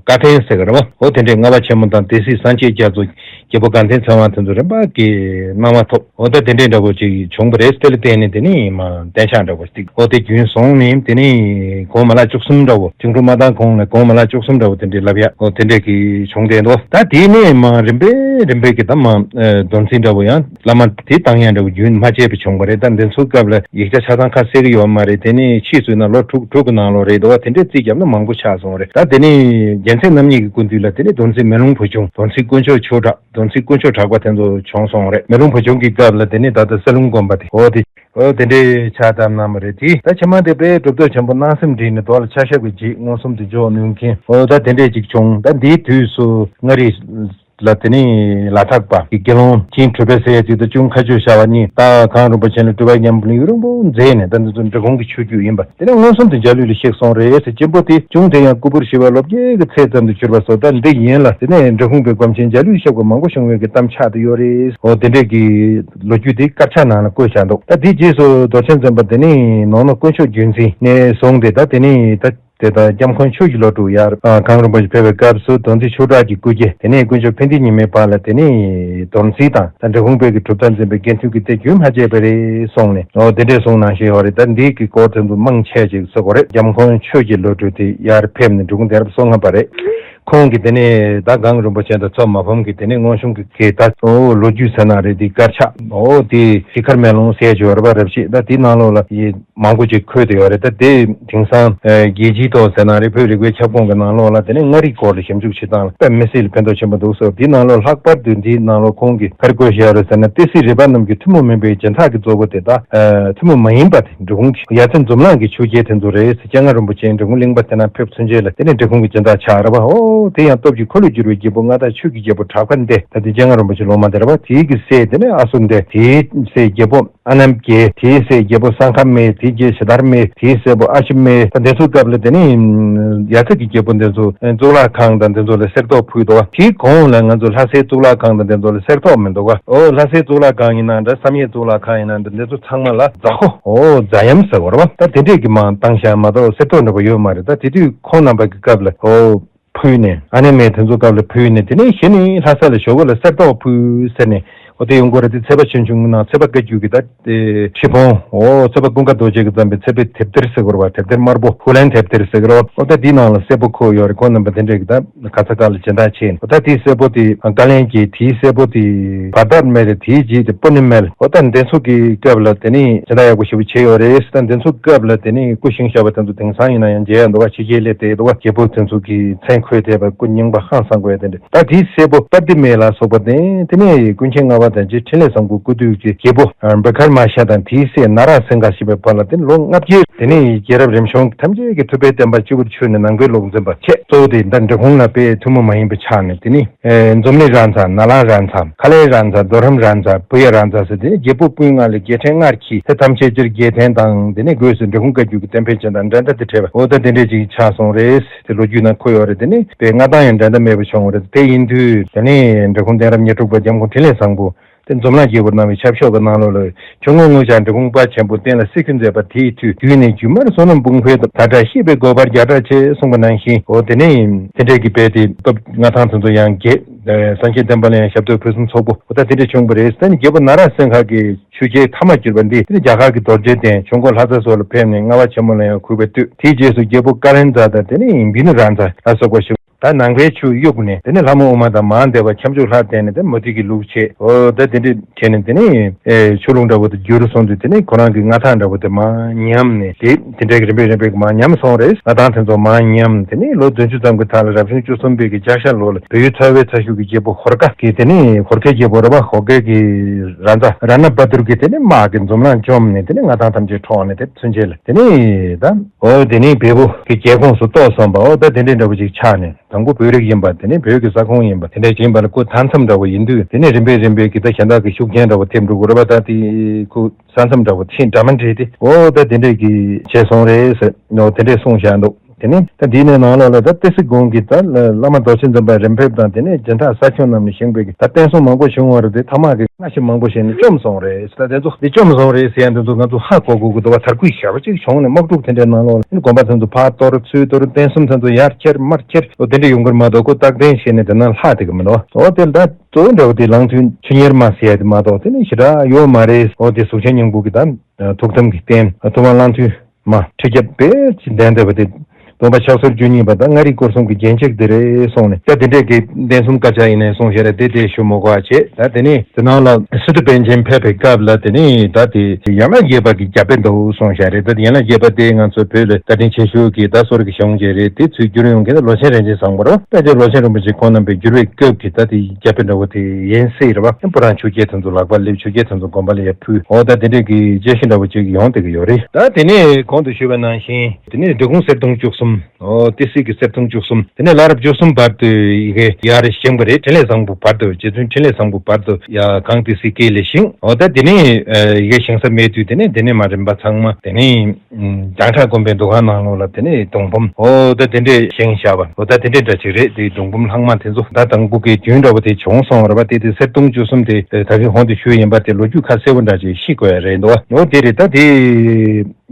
བཀའ་བསྟན་ཟེར་གི་རེད་བ། འོ་དེ་འདྲས་ལྔ་པ་ཆེན་མོ་དང་སྡེ་སྲིད་སངས་རྒྱས་རྒྱ་མཚོ། རྒྱལ་པོ་དགའ་ལྡན་ཚེ་དབང་དེ་ཚོ་རིམ་པ་གི་གནང་བ་ཐོབ། འོ་ད་དེ་འདྲས་འདྲ་བོ་ཅིག་བྱུང་བ་རེད། དེ་ལ་བརྟེན་ནས་དེ་ནས་མ་གཏན་འཇགས་འདྲ་བོ་ཅིག་འོ་དེ་རྒྱུན་སོང་ནས། དེ་ནས་གོང་མ་ལག་བཅུ་གསུམ་འདྲ་བོ། བཅིངས་འགྲོལ་མ་བཏང་གོང་ལ་གོང་མ་ལག་བཅུ་གསུམ་འདྲ་བོ་དེ་འདྲས་ལབ་ཡ། འོ་དེ་འདྲས་ཀྱི་བྱུང་བསྡད་འདུག་ད་དེ་ནས་མ་རིམ་པས་རིམ་པས་ཀྱི་ད་མ་ཨ་སྡོམ་རྩིས་འདྲ་བོ་ཡང་བླ་མ་དེ་བཏང་ཡ་འདྲ་བོ་རྒྱུན་མ་བཅད་པ་བྱུང་བ་རེད། ད་འདི་ཚོའི་སྐབས་ལ་ཡིག་ཆ་ཆ་ཚང་ཁ་གསལ་གི་ཡོད་མ་རེད། དེ་ནས་ཕྱིས་སུ་ན་ལོ་དྲུག་དྲུག་གི་ནང་ལོགས་རེད་འདུག་བ། དེ་འདྲས་རྩིས་བརྒྱབ་ན་མང་པོ་ཆགས་སོང་བ་རེད། ད་དེ་ནས་རྒྱལ་མཚན་རྣམ་གཉིས་ཀྱི་སྐུ་དུས་ལ་དེ་ནས་སྡོམ་རྩིས་མེ་ལོང་བུ་ཆུང་། སྡོམ་རྩིས་དཀོན་མཆོག་ཆོས་གྲགས། སྡོམ་རྩིས་དཀོན་མཆོག་གྲགས་པ་དེ་ཚོ་བྱུང་སོང་བ་རེད། མེ་ལོང་བུ་ཆུང་གི་སྐབས་ལ་དེ་ནས་ད་ལྟ་གསེར་ལུང་དགོན་པ་དེ། འོ་དེ། འོ་དེ་འདྲའི་ཕྱག་བཏབ་གནང་བ་རེད། དེ་ད་ཕྱི་མ་དེ་དཔེ་གྲུབ་ཐོབ་ཆེན་པོ་སྣང་སེམས་འདྲེས་ནས་རྡོ་ལ་ཆ་ཤབ་ཀྱི་རྗེས་མངོན་སུམ་དུ་འཇོག་ནུས་མཁན། འོ་ད་དེ་འདྲས་ཅིག་བྱུང་། ད་འདིའི་དུས་སུ་མངའ་རིས་ལ་དེ་ནས་ལ་དྭགས་པ་གི་དགེ་སློང་ཆེན་གྲུབ་པའི་སྲས་ཡ་དུས་ད་གཅུང་མཁའ་སྤྱོད་ཤར་བ་གཉིས། ད་གངས་རིན་པོ་ཆེ་ལ་སྤྲུལ་པ་ཉམས་ལེན་ཡུན་རིང་པོ་མཛད་ནས། ད་འདི་ཚོ་འབྲི་གུང་གི་ཆོས་བརྒྱུད་ཡིན་པ་དེ་ནས་མངོན་སུམ་དུ་འཇའ་ལུས་ལ་གཤེགས་སོང་རེད་ཟེར། གཅེན་པོ་དེ་གཅུང་དེ་ཡང་སྐུ་ཕུར་ཞི་བའི་ལོ་བརྒྱད་ཀྱི་ཚད་ཙམ་དུ་གྱུར་པ་སོགས། ད་འདི་ཡན་ལ་དེ་ནས་འབྲི་གུང་པའི་སྒོམ་ཆེན་འཇའ་ལུས་ཞབས་ཀྱི་མང་པོ་བྱུང་བའི་གི་གཏམ་ཆགས་ཏེ་ཡོད་རེད། འོ་དེ་འདྲས་ཀྱི་ལོ་རྒྱུས་དེ་དཀར་ཆག་ནང་ལ་བཀོད་བཞག་འདུག་ད་དེའི་རྗེས་སུ་རྡོ་རྗེ་འཛིན་པ་དེ་ནས་ནོར་ལུང་དཀོན་མཆོག་བརྒྱུད་འཛིན་ནས་བཟུང་སྟེ། ད་དེ་ནས་ད་དེ་ད་སྐྱབས་མགོན་ཆོས་ཀྱི་བློ་གྲོས་ཡར་གངས་རིན་པོ་ཆེ་ཕེབས་པའི་སྐབས་སུ་སྡོམ་རྩིས་ཆོས་གྲགས་ཀྱི་སྐུ་སྐྱེ། དེ་ནས་དཀོན་མཆོག་ཕན་བདེ་ཉི་མའི་བར་ལ་དེ་ནས་སྡོམ་རྩིས་དང་ད་འབྲི་གུང་པའི་གི་གྲུབ་མཐའ་འཛིན་པའི་དགེ་འདུན་གྱི་སྡེ་རྒྱུན་མ་ཆད་པ་རེད་གསུངས་ནས། འོ་དེ་འདྲས་གསུངས་གནང་བཞིན་ཡོད་རེད། ད་འདི་གི་སྐོར་དེ་ཚོ་མང་ཆེ་ཅིག་ཟེར་དགོས་རེད། སྐྱབས་མགོན་ཆོས་ཀྱི་བློ་གྲོས་དེ་ཡར་ཕེབས་ནས་འབྲི་གུང་དེང་རབས་སོ་ལྔ་པ་རེད། ཁོང་གིས་དེ་ནས་ད་གངས་རིན་པོ་ཆེ་དང་ཚོ་མ་ཕམ་གྱི་དེ་ནས་དངོས་བྱུང་གི་གི་ད་འོ་ལོ་རྒྱུས་ཟེར་ན་རེད། དེ་དཀར་ཆག་འོ་དེ་ཞིག་མཁར་མེ་ལོང་ཟེར་ཡོད་རེད་པ། རབ་བྱེད་ད་དེའི་ནང་ལོགས་ལ་ཡི་མང་པོ་ཅིག་འཁོད་དེ་ཡོད་རེད། ད་དེ་དེང་སང་ཨ་རྒྱལ་སྤྱིའི་ཐོག་ཟེར་ན་རེད། བོད་རིག་པའི་ཁྱབ་ཁོངས་ཀྱི་ནང་ལོགས་ལ་དེ་ནས་མངའ་རིས་སྐོར་ལ་ཞིབ་འཇུག་བྱེད་སྟངས་ལ་དཔེ་མི་སྲིད་ལ་ཕན་ཐོགས་ཆེན་པོ་འདུག་ཟེར། དེའི་ནང་ལོགས་ལྷག་པར་དུ་འདིའི་ནང་ལོགས་ཁོང་གིས་ག་རེ་བཀོད་བཞག་ཡོད་རེད་ཟེར་ན། གཏེར་སྲས་རས་པ་རྣམས་ཀྱི་ཐུན་མོང་མིན་པའི་སྦྱིན་བདག་གི་གཙོ་བོ་དེ་དག་ཨ་ཐུན་མོང་མ་ཡིན་པ་དེ་འབྲི་གུང་གི་ཡ་མཚན་འཛོམས་ལམ་གྱི་ཆོས་རྒྱལ་དེ་ཚོ་རེད་ཟེར། སྤྱན་སྔ་རིན་པོ་ཆེ་འབྲི་གུང་གླིང་པ་དེ་ན་ཕེབས་ཚུན་ཆད་ལ་དེ་ནས་འབྲི་གུང་གི་སྦྱིན་བདག་ཆགས་རེད་པ། འོ་དེ་ཡང་སྟོབས་ཀྱི་འཁོར་ལོས་སྒྱུར་བའི་རྒྱལ་པོ་མངའ་བདག་ཆོས་ཀྱི་རྒྱལ་པོ་གྲགས་པ་འདི། ད་དེ་སྤྱན་སྔ་རིན་པོ་ཆེ་སློབ་མ་དེ་རེད་པ། དེའི་གི་སྲས་དེ་ནས་ཨ་སུ་འདི། དེའི་སྲས་རྒྱལ་པོ་ཨ་ནམ་རྒྱལ། དེའི་སྲས་རྒྱལ་པོ་སང་ཁ་མེ། དེའི་རྗེས་ཞེ་དར་མེ། དེའི་སྲས་པོ་ཨ་ཤི་མེ། ད་འདི་ཚོའི་སྐབས་ལ་དེ་ནི་ཡ་ཚ་གི་རྒྱལ་པོ་འདི་ཚོ་གཙུག་ལག་ཁང་དང་འདི་ཚོ་ལ་གསེར་ཏོག་ཕུལ་འདུག་བ། དེའི་གོང་ལ་ང་ཚོ་ལྷ་སའི་གཙུག་ལག་ཁང་དང་འདི་ཚོ་ལ་གསེར་ཏོག་མི་འདུག་བ། འོ་ལྷ་སའི་གཙུག་ལག་ཁང་ཡིན་ན་འདྲ། བསམ་ཡས་གཙུག་ལག་ཁང་ཡིན་ན་འདྲ། འདི་ཚོ་ཚང་མ་ལ་རྫ་ཁོ། འོ་རྫ་གཡམ་ཟེར་བ་རེད་བ། ད་དེ་འདྲས་ཀྱི་མང་བཏང་བཞག་མ་གཏོགས་གསེར་ཏོག་འདྲ་པོ་ཡོད་མ་རེད། ད་དེ་དུས་ཁོང་རྣམ་པ་གི་སྐབས་ལ་འོ། ཕུལ་ནས། ཨ་ནེ་མེ་དེ་ཚོ་སྐབས་ལ་ཕུལ་ནས། དེ་ནས་གཞི་ནས་ལྷ་ས་ལ་ཞོགས་པ་ལ་གསེར་ཏོག་ཕུལ་ཟེར་ནས། འོ་དེ་ཡོང་གི་རེད། དེ་ཚེ་དཔག་ཆོས་འབྱུང་ནང་ཚེ་དཔག་བཀའ་བརྒྱུད་ཀྱི་ད་དེ་ཁྲི་སྤུངས། འོ་ཚེ་དཔག་ཀུན་དགའ་རྡོ་རྗེ་གིས་བརྩམས་པའི་ཚེ་དཔག་དེབ་ཐེར་ཟེར་གི་རེད་བ། དེབ་ཐེར་དམར་པོ་ཧུ་ལན་དེབ་ཐེར་ཟེར་གི་རེད་བ། འོ་ད་དེའི་ནང་ལ་གསལ་པོ་འཁོད་ཡོད་རེད། ཁོང་རྣམ་པ་དེ་འདྲས་ཀྱི་ད་ག་ས་ག་ལ་སྦྱིན་བདག་བྱས་ནས། འོ་ད་དེའི་གསལ་པོ་དེ་བཀའ་ལན་གྱི་དེའི་གསལ་པོ་དེ་བར་ཐག་མེད་རེད། དེའི་རྗེས་དེ་པོ་ནི་མེལ། འོ་ད་འདི་ཚོ་གི་སྐབས་ལ་དེ་ནས་སྦྱིན་བདག་ཡག་པོ་ཞེ་པོ་བྱས་ཡོད་རེད། ད་འདི་ཚོ་སྐབས་ལ་དེ་ནས་སྐུ་བཞེངས་བཞག་པ་དེ་ཚོ་དེང་སང་ཡིན་ན་ཡང་མཇལ་ཡ་འདུག་བ། ཕྱི་རྒྱལ་སླེབས་བསྡད་འདུག་བ། རྒྱལ་པོ་དེ་ཚོ་གི་མཚན་འཁོད་བསྡད་པ། སྐུ་རྙིང་པ་ཧང་སང་དགོས་ཡ་དེ་འདྲ། ད་དེའི་སྲས་པོ་པ་ཏི་མེ་ལ་སོགས་པ་དེ། དེ་ནས་ཀུན་མཁྱེན་ལྔ་པ་དང་རྗེ་འཕྲིན་ལས་བཟང་པོ་སྐུ་དུས་ཀྱི་རྒྱལ་པོ་བི་ཀར་མ་ཤ་དང་དེའི་སྲས་ན་ར་སིང་ག་ཞེས་པའི་བར་ལ་དེ་ལོ་ལྔ་བརྒྱའི། དེ་ནས་རྒྱལ་རབས་རིམ་བྱོན་ཐམས་ཅད་ཀྱི་ཐུབ་པའི་བསྟན་པ་སྤྱི་བོར་ཆུད་ནས་ནང་པའི་ལུགས་འཛིན་པ་བྱས། གཙོ་བོ་དེ་ད་འབྲི་གུང་ལ་དཔེ་ཐུན་མོང་མ་ཡིན་པ་ཆགས་ནས། དེ་ནས་ཨེ་འཛོམས་གླིང་རང་ཚ། ནཱ་ལནྡཱ་རང་ཚ། ཁ་ལའི་རང་ཚ། རྡོ་རིང་རང་ཚ། བུ་ཡ་རང་ཚ་ཟེར། དེ་ནས་རྒྱལ་པོ་སྤུན་ལྔ་ལས་རྒྱལ་ཕྲན་ལྔར་འཁྱིལ་ཏེ། ཐམས་ཅད་སྤྱིར་རྒྱལ་ཕྲན་དང་། དེ་ནས་སྒོས་སུ་འབྲི་གུང་བཀའ་བརྒྱུད་ཀྱི་བསྟན་པའི་སྤྱི་དང་འགྲན་ཟླ་དེ་འཕྲད་པ། འོ་ད་དེ་འདྲས་ཅིག་ཆགས་སོང་རེད། དེ་ལོ་རྒྱུས་ནང་འཁོད་ཡོད་རེད། དེ་ནས་དཔེ་མངའ་ཐང་ཡང་འགྲན་ཟླ་མེད་པ་བྱུང་བ་རེད། དེ་ཡིན་དུས་དེ་ནས་འབྲི་གུང་གདན་རབས་ཉེར་དྲུག་པ་སྐྱབས་མགོན་འཕྲིན་ལས་བཟང་པོ་དེ་འཛོམས་གླིང་རྒྱལ་པོར་གནང་བའི་ཆབ་ཤོག་གི་ནང་ལོགས་ལ། ཁྱོད་ངོ་ངོ་ཅག་འབྲི་གུང་དཔལ་ཆེན་པོ་བསྟན་ལ་སྲིད་ཁྱུ་མཛད་པ་དེའི་མཐུས། དུས་ནི་རྒྱུན་མར་བསོད་ནམས་སྤུངས་འཕེལ་དང་། ད་དྲག་ཤེས་པའི་དགོས་པར་རྒྱ་གྲགས་ཆེ། གསུངས་པ་ནང་བཞིན། འོ་དེ་ནས་དེ་འདྲས་ཀྱི་དཔེ་དེ་སྟོབས་མངའ་ཐང་དེ་ཚོ་ཡང་རྒྱས། སངས་རྒྱས་བསྟན་པ་ལ་ཡང་ཞབས་ཏོག་ཕུན་སུམ་ཚོགས་པོ། འོ་ད་དེ་འདྲས་བྱུང་བ་རེད། ད་ནི་རྒྱལ་པོ་ན་ར་སིང་ཧ་གི་ཆོས་རྒྱལ་མཐའ་མ་གྱུར་པ་འདི། དེ་ནི་རྒྱ་གར་གྱི་རྡོ་རྗེ་གདན་ཆོས་འཁོར་ལྷ་རྩ་སོགས་ལ་ཕེབས་ནས་ལྔ་པ་ཆེན་མོ་ལ་ཡང་གུས་པས་བཏུད། དེའི་རྗེས་སུ་རྒྱལ་པོ་ཀ་ལན་ཛ་དང་། དེ་ནས་བི་ནུ་རང་ཚ་ལ་སོགས་པ་ཞིག་ད་ནང་པའི་ཆོས་གཡུགས་ནས་དེ་ནས་ལྷ་མོ་ཨུ་མ་དང་མར་འདས་པ་ཁྱབ་འཇུག་ལྷ་བསྟན་ནས་དེ་མུ་ཏིག་གི་ལུགས་བྱས། འོ་ད་དེ་འདྲས་བྱས་ནས་དེ་ནས་ཨེ་ཆོས་ལུགས་འདྲ་བོ་དེ་བསྒྱུར་སོང་དུས་དེ་ནས་ཁོ་རང་གི་མངའ་ཐང་འདྲ་བོ་དེ་མར་ཉམས་ནས། དེ་དེ་འདྲའི་གི་རིམ་པས་རིམ་པས་གི་མར་ཉམས་སོང་རེད། མངའ་ཐང་དེ་ཚོ་མར་ཉམས། དེ་ནས་ལོ་བདུན་ཅུ་ཙམ་གི་མཐའ་ལ་རབ་བྱུང་བཅུ་གསུམ་པའི་གི་ལྕགས་བྱ་ལོ་ལ་བོད་ཡུལ་ཚ་བའི་ཚ་ཤུགས་ཀྱི་རྒྱལ་པོ་ཧོར་ཁ་གི་དེ་ནས་ཧོར་ཁའི་རྒྱལ་པོ་རེད་པ། ཧོར་ཁའི་གི་ར་ཛ་ར་ན་བ་དུར་གི་དེ་ནས་དམག་གི་འཛུམ་ལངས་བཅོམ་ནས་དེ་ནས་མངའ་ཐང་ཐམས་ཅད་འཕྲོག་ནས་དེ་ཚུན་ཆད་ལ་དེ་ནས་ད་འོ་དེ་ནས་བལ་པོ་གི་རྒྱལ་ཁོངས་སུ་གཏོགས་སོང་པ། འོ་ད་དེ་འདྲའི་འདྲ་བོ་ཅིག་ཆགས་ནས། དང་པོ་བོད་རིགས་ཡིན་པ། དེ་ནས་བོད་ཀྱི་ས་ཁོངས་ཡིན་པ། དེ་འདྲ་ཅིག་ཡིན་པ་ལ་ཁོ་མཐའ་མཚམས་འདྲ་བོ་ཡིན་དུས། དེ་ནས་རིམ་པས་རིམ་པས་ཀྱི་ད་གཞན་དག་གི་ཤུགས་རྐྱེན་འདྲ་བོ་ཐེབས་འགྲོ་གི་རེད་པ། ད་དེ་ཁོ་ས་མཚམས་འདྲ་བོ་ཆེས་འདྲ་མ་འདྲེས་ཏེ། འོ་ད་དེ་འདྲས་ཀྱི་བྱས་སོང་རེད་ཟེར། འོ་དེ་འདྲས་གསུངས་བཞག་འདུག་དེ་ནས་ད་འདི་ནས་ནང་ལོགས་ལ་ད་ཏི་སེ་དགོན་གྱི་ད་བླ་མ་རྡོ་རྗེ་འཛིན་པ་རིམ་ཕེབས་དང་། དེ་ནས་སྦྱིན་བདག་ས་ཁྱོད་རྣམས་ནས་བཞེངས་པའི་གི་ད་རྟེན་གསུམ་མང་པོ་བྱུང་བ་རེད་དེ། ཐ་མག་གི་སྔ་ཕྱི་མང་པོ་བྱས་ནས་བཅོམ་སོང་རེད། ད་དེ་ཚོ་འདི་བཅོམ་སོང་རེད་ཟེར་ཡ་འདི་ཚོ་ང་ཚོ་ཧ་གོ་དགོས་ཀྱི་འདུག་པ། དར་རྒུད་ཞེ་པོ་ཅིག་བྱུང་ནས་དམག་འཁྲུག་དེ་འདྲའི་ནང་ལོགས་ལ་དགོན་པ་དེ་ཚོ་ཕར་གཏོར་ཚུར་གཏོར། རྟེན་གསུམ་དེ་ཚོ་ཡར་ཁྱེར་མར་ཁྱེར། འོ་དེ་འདྲ་ཡོང་གི་རེད་མ་གཏོགས། ཁོ་རྟག་བརྟན་བྱས་ནས་དེ་ན་ལྷག་བསྡད་ཀྱི་མི་འདུག་འོ་དེ་ད་གཙོ་བོ་འདྲ་བོ་དེ་གླང་མཐུན་ཆུ་གཉེར་མ་ཟེར་ཡ་དེ་མ་གཏོགས་དེ་ནི་ཞེ་དྲག་ཡོད་མ་རེད། འོ་དེ་གཟུགས་ཅན་སྙིང་པོ་གི་ད་ཐུགས་དམ་གྱི་རྟེན་ཐུབ་དབང་གླང་མཐུན་མ་ཁྲི་རྒྱབ་དཔེ་ཅིག་ལྡན་བསྡད་པ་དེ། སྟོན་པ་ཕྱག་སྲོལ་བཅུ་གཉིས་པ་དང་མངའ་རིས་སྐོར་གསུམ་གྱི་རྒྱན་གཅིག་དེ་རེད་གསུངས་ནས། ད་དེ་འདྲས་ཀྱི་རྟེན་གསུམ་དཀར་ཆག་ཡིན་ནའི་གསུངས་བཞག་རེད། དེ་དེ་ཞུ་མི་དགོས་པ་བྱས། ད་དེ་ནས་དེ་ནང་ལ་སི་ཏུ་པཎ་ཆེན་ཕེབས་པའི་སྐབས་ལ་དེ་ནས་ད་དེ་ཡན་ལག་བརྒྱད་པ་གི་རྒྱ་དཔེ་འདུག་གསུངས་བཞག་རེད། ད་དེ་ཡན་ལག་བརྒྱད་པ་དེ་ང་ཚོ་བོད་ལ་བཀའ་དྲིན་ཆེ་ཤོས་ཀྱི་ད་གསོ་རིག་གཞུང་ཅིག་རེད། དེ་ཚུར་བསྒྱུར་ཡོང་མཁན་ལོ་ཆེན་རིན་ཆེན་བཟང་པོ་རེད་པ། དཔེ་ཆ་ལོ་ཆེན་རིན་པོ་ཆེ་ཁོང་རྣམ་པས་བསྒྱུར་བའི་སྐབས་ཀྱི་ད་དེ་རྒྱ་དཔེ་འདྲ་བོ་དེ་ཡིན་སྲིད་རེད་པ། སྤུ་རང་ཆོས་རྒྱལ་དེ་ཚོ་ལག་པར་སླེབས། ཆོས་རྒྱལ་དེ་ཚོ་དགོན་པ་ལ་ཡར་ཕུལ། འོ་ད་དེ་འདྲས་ཀྱི་དཔྱད་གཞི་འདྲ་བོ་ཅིག་ཡོང་བསྡད་ཀྱི་ཡོད་རེད། ད་དེ་ནས་གོང་དུ་ཞུས་པ་ནང་བཞིན་དེ་ནས་འབྲི་གུང་གསེར་གདུང་བཅུ་གསུམ། འོ་ཏི་སེ་གི་གསེར་གདུང་བཅུ་གསུམ། དེ་ནས་བླ་རབས་བཅུ་གསུམ་བར་དུ་ཡི་གེ་ཡར་བཞེངས་པ་རེད། འཕྲིན་ལས་བཟང་པོ་བར་དུ། རྗེ་བཙུན་འཕྲིན་ལས་བཟང་པོ་བར་དུ་ཡར་གངས་ཏི་སེའི་སྐེད་ལ་བཞེངས། འོ་ད་དེ་ནས་ཡི་གེ་བཞེངས་ས་མེད་དུས་དེ་ནས་དེ་ནས་མར་རིམ་པ་ཚང་མ་དེ་ནས་བྱང་ཁྲ་དགོན་པའི་འདུ་ཁང་ནང་ལོགས་ལ་དེ་ནས་གདུང་འབུམ། འོ་ད་དེ་འདྲས་བཞེངས་བཞག་པ། འོ་ད་དེ་འདྲས་འདྲ་ཅིག་རེད། དེ་གདུང་འབུམ་ལྷག་མ་དེ་ཚོ་ད་དང་པོ་གི་རྒྱུན་འདྲ་བོ་དེ་བྱུང་སོང་བ་རེད་པ། དེ་དེ་གསེར་གདུང་བཅུ་གསུམ་དེ་ད་གིན་གོང་དུ་ཞུས་ཡིན་པ། དེ་ལོ་རྒྱུས་ཁ་གསལ་པོ་འདྲ་ཅིག་ཤེས་དགོས་ཡ་རེད་འདུག་འོ་དེ་རེད། ད་དེ་